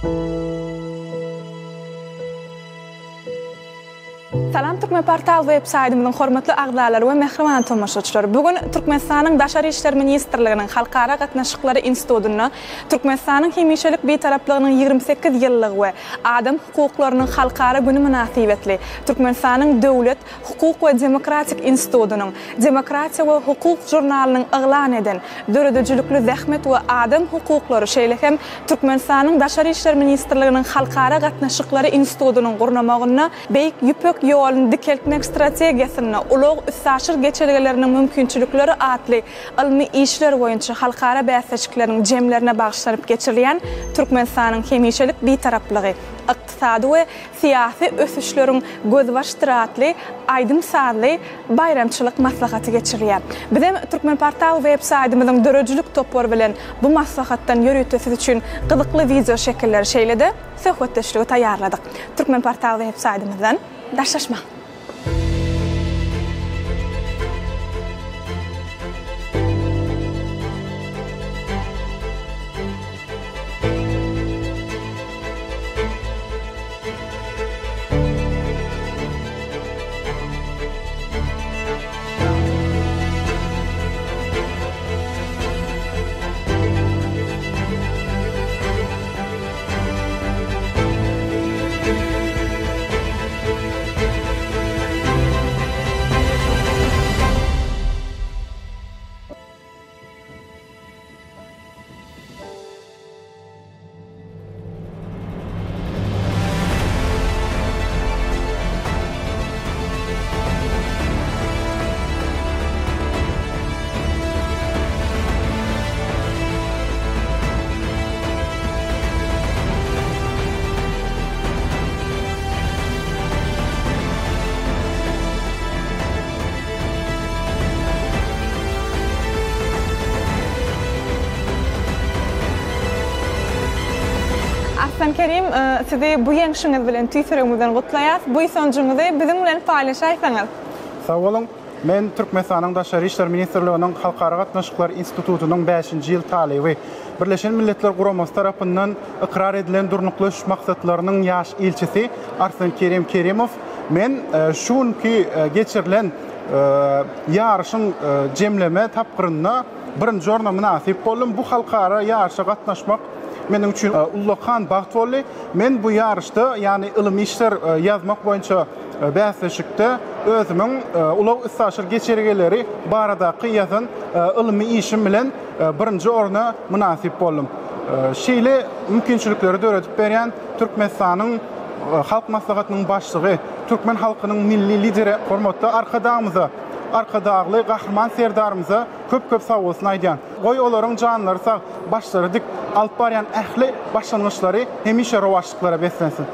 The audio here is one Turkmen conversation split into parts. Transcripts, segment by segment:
Salam Türkmenportal web saýtymyzyň hormatly agzalary we mähriban tomaşaçylar! Bu gün Türkmenistanyň Daşary işler ministrliginiň Halkara gatnaşyklary institutynda Türkmenistanyň hemişelik Bitaraplygynyň 28 ýyllygy we Adam hukuklarynyň halkara güni mynasybetli Türkmenistanyň Döwlet, hukuk we demokratik institutynyň Demokratiýa we hukuk žurnalynyň yglan eden Döredijilikli zähmet we adam hukuklary şeýle hem Türkmenistanyň Daşary işler ministrliginiň Halkara gatnaşyklary institutynyň gurnamagynda Beýik Ýüpek ýoluny dikeltmek strategiýasynda ulag-üstaşyr geçelgeleriniň mümkinçilikleri atly ylmy işler boýunça halkara bäsleşikleriniň jemlerine bagyşlanyp geçirilýän Türkmenistanyň hemişelik Bitaraplygy, ykdysady we syýasy ösüşleriň gözbaşydyr atly aýdym-sazly baýramçylyk maslahaty geçirilýär. Bizem Türkmenportal web saýtymyzyň döredijilik topary bilen bu maslahatdan ýörite siz üçin gyzykly wideo şekilleri şeýle-de söhbetdeşligi taýýarladyk. Türkmenportal web saýtymyzdan daşlaşmaň! Arslan Kerim, sizi bu ýeňşiňiz bilen tüýs ýüregimizden gutlaýas. Buýsanjyňyzy biziň bilen paýlaşaýsaňyz. Sag boluň. Men Türkmenistanyň Daşary işler ministrliginiň Halkara gatnaşyklary institutynyň bäşinji ýyl talyby. Birleşen Milletler Guramasy tarapyndan ykrar edilen Durnukly ösüş maksatlarynyň ýaş ilçisi Arslan Kerim Kerimow. Men şu günki geçirilen ýaryşyň jemleme tapgyrynda birinji orna mynasyp boldum. Bu halkara ýaryşa gatnaşmak meniň üçin ullakan bagt boldy. Men bu ýaryşda, ýagny ylmy işler ýazmak boýunça bäsleşikde özümiň ulag-üstaşyr geçelgeleri baradaky ýazan ylmy işim bilen birinji orna mynasyp boldum. Şeýle mümkinçilikleri döredip berýän Türkmenistanyň Halk Maslahatynyň Başlygy, türkmen halkynyň Milli Lideri hormatly Arkadagymyza, Arkadagly Gahryman Serdarymyza köp-köp sagbolsun aýdýan. Goý olaryň janlary sag, başlary dik, alyp barýan ähli başlangyçlary hemişe rowaçlyklara beslensin.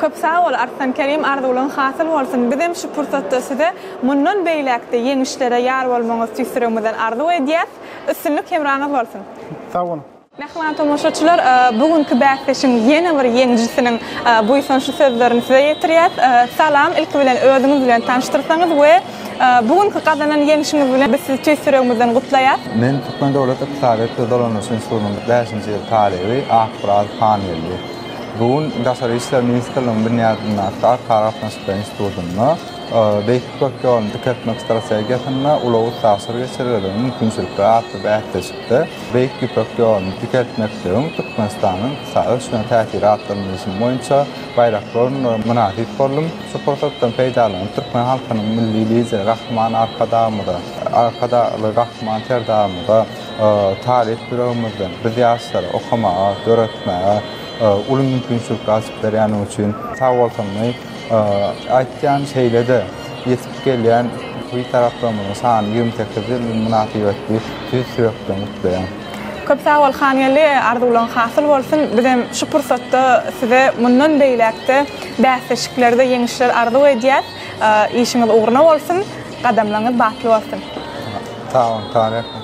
Köp sag bol Arslan Kerim arzuwlaň hasyl bolsun bizem şu pursatda size mundan beýläkde ýeňişlere ýar bolmagyňyzy tüýs ýüregimizden arzuw edýäs üstünlik hemraňyz bolsun. Sag boluň. Mähriban tomaşaçylar, bu günki bäsleşigiň ýene bir ýeňijisiniň buýsançly sözlerini size ýetirýäs. Salam, ilki bilen özüňiz bilen tanyşdyrsaňyz we bu günki gazanan ýeňşiňiz bilen biz sizi tüýs ýüregimizden gutlaýas. Men Türkmen döwlet ykdysadyýet we dolanyş institutynyň bäşinji ýyl talyby Akmyrat Hangeldi. Bu gün Daşary işler ministrliginiň binýadyndaky Halkara gatnaşyklary institutynda Beýik Ýüpek ýoluny dikeltmek strategiýasynda ulag-üstaşyr geçelgeleriniň mümkinçilikleri atly bäsleşikde Beýik Ýüpek ýoluny dikeltmekligiň Türkmenistanyň ykdysady ösüşine täsiri atly ylmy işim boýunça baýrakly orunlara mynasyp boldum. Şu pursatdan peýdalanyp, türkmen halkynyň Milli Lideri Gahryman Arkadagymyza, Arkadagly Gahryman Serdarymyza talyp ýüregimizden biz ýaşlara okamaga, döretmäge uly mümkinçilikler açyp berýäni üçin sagbolsunyny aýtýan. Şeýle-de, ýetip gelýän Bitaraplygymyzyň şanly 28 ýyl mynasybetli tüýs ýürekden gutlaýan. Köp sag bol Hangeldi, arzuwlaň hasyl bolsun. Bizem şu pursatda size mundan beýläkde bäsleşiklerde ýeňişler arzuw edýäs. Işiňiz ugruna bolsun, gadamlaňyz batly bolsun. Sag boluň, Taňryýalkasyn.